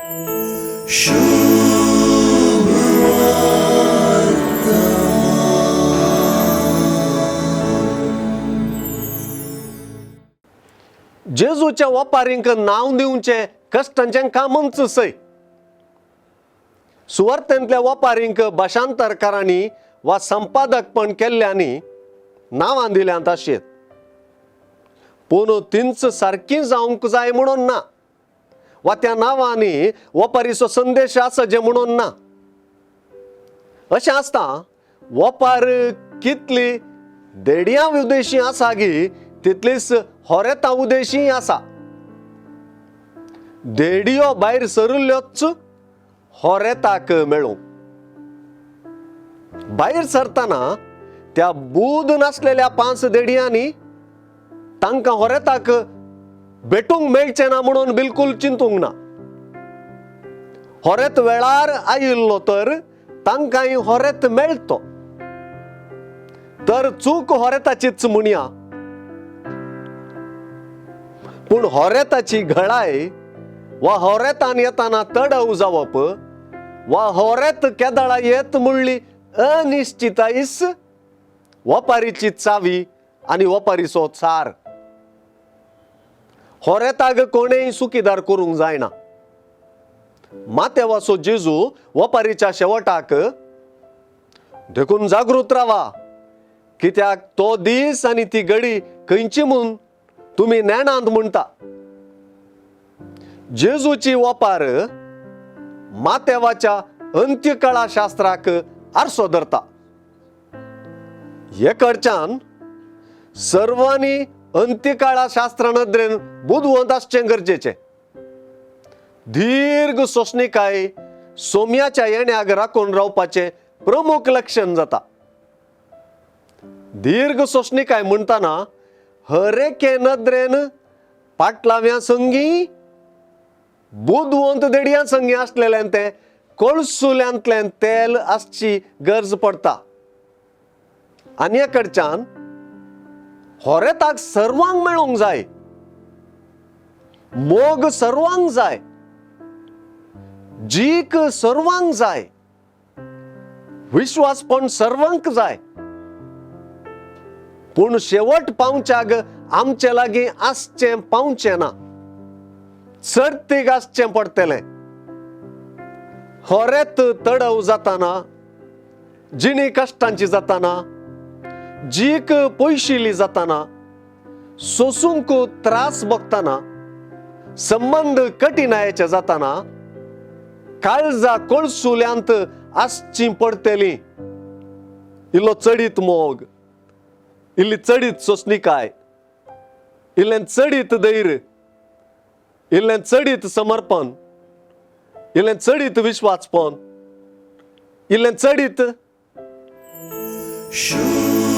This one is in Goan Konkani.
जेजूच्या वपारींक नांव दिवचें कश्टांचें कामूच सय. सुवार्थेंतल्या वपारींक भाशांतरकारांनी वा संपादकपण केल्ल्यांनी नांवां दिल्यांत अशें, पूण तींच सारकीं जावंक जाय म्हणून ना, वा त्या नांवांनी वपारीचो संदेश आसा जें म्हणून ना. अशें आसता वपार कितली देडयां उदेशी आसा गी तितलीच होरेता उदेशी आसा. देडियो भायर सरिल्ल्योच होरेताक मेळूं. भायर सरतना त्या बूद नासलेल्या 5 देडियांनी तांकां होरेताक भेटूंक मेळचें ना म्हणून बिलकूल चिंतूंक ना. होरेत वेळार आयिल्लो तर तांकांय होरेत मेळतो, तर चूक होरेताचीच म्हणया. पूण होरेताची घळाय वा होरेतान येताना तडव जावप वा होरेत केदळा येत म्हणली अनिश्चितायस वपारीची चावी आनी वपारीचो चार. होरेताक कोणेय सुखीदार करूंक जायना. मातेवाचो जेजू वपारीच्या शेवटाक देखून जागृत रावा, कित्याक तो दीस आनी ती घडी खंयची म्हूण तुमी नेणांत म्हणटा. जेजूची वपार मातेवाच्या अंत्यकळा शास्त्राक आरसो धरता. हे कडच्यान सर्वांनी अंत्यकाळा शास्त्रा नदरेन बुदवंत आसचें गरजेचें. दीर्घ सोंसणिकाय सोम्याच्या येण्याक राखून रावपाचें प्रमुख लक्षण जाता. दीर्घ सोंसणिकाय म्हणटना हरेके नदरेन पाटलाव्या संगी बुदवंत देडयां संगी आसलेल्यान तें कळसुल्यांतल्यान तेल आसची गरज पडटा. आनी कडच्यान होरेताक सर्वांक मेळूंक जाय, मोग सर्वांक जाय, जीक सर्वांक जाय, विश्वासपण सर्वांक जाय. पूण शेवट पावच्याक आमचे लागीं आसचें पावचें ना, सर्तीक आसचें पडटलें. होरेत तडव जाताना, जिणी कश्टांची जाताना, जीक पयशिली जाताना, सोसूंक त्रास भोगताना, संबंद कठीणायेचे जाताना काळजा कळसुल्यांत आसची पडटली. इल्लो चडीत मोग, इल्ली चडीत सोंसणिकाय, इल्लें चडीत धैर्य, इल्लें चडीत समर्पण, इल्लें चडीत विश्वासपण, इल्लें चडीत. शुभ.